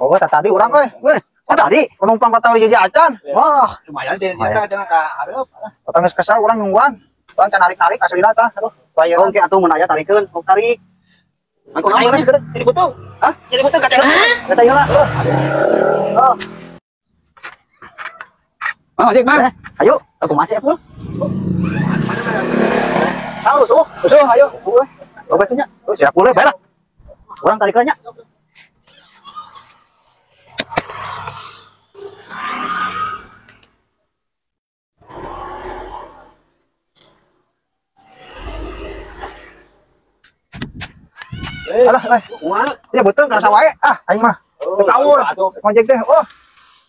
Oh, tadi urang euy. Weh, tadi penumpang kata hiji acan. Wah, lumayan teh ternyata cenah ka hareup. Otang geus kesal urang nungguan. Urang can narik-narik aslina tah. Aduh, bayaran. Oke atuh mun aya tarikeun, sok tarik. Angkot Aing naon geus gede jadi butuh. Hah? Jadi butuh kaca. Kata heula. Oh. Mang ojek, Mang. Ayo, aku masih Epul. Tahu rusuh, Rusuh, ayo. Oh, batunya. Oh, siap. Boleh, bae lah. Urang tarikeun nya. Alah, eh. Kumaha? Ya betul karasa wae. Ah, aing mah. Teu kawur. Ngojek teh. Oh,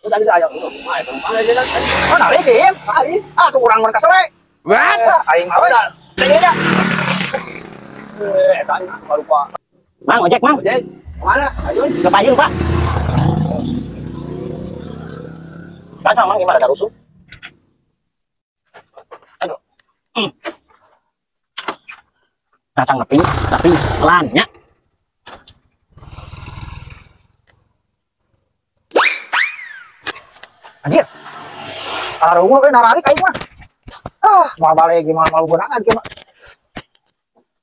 Tadi aya kumaha penumpang aja kan. oh narik sih. Tarik. Ah, tuh urang mun kesel we. What? Ah, aing mah we. Teh nya. Eh, eta baru pak. Mang ojek, Mang. Ojek. Kemana? Ayo. Ke payung, Pak. Kacang, Mang, gimana ada rusuh? Aduh. Kacang leping, tapi pelan nya. Anjir. Salah ruweuh we nararik aing mah. Ah, moal balik gimana malu beunangan kieu mah.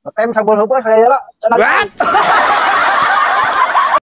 Ngetem sabul heubeus saya lah. What?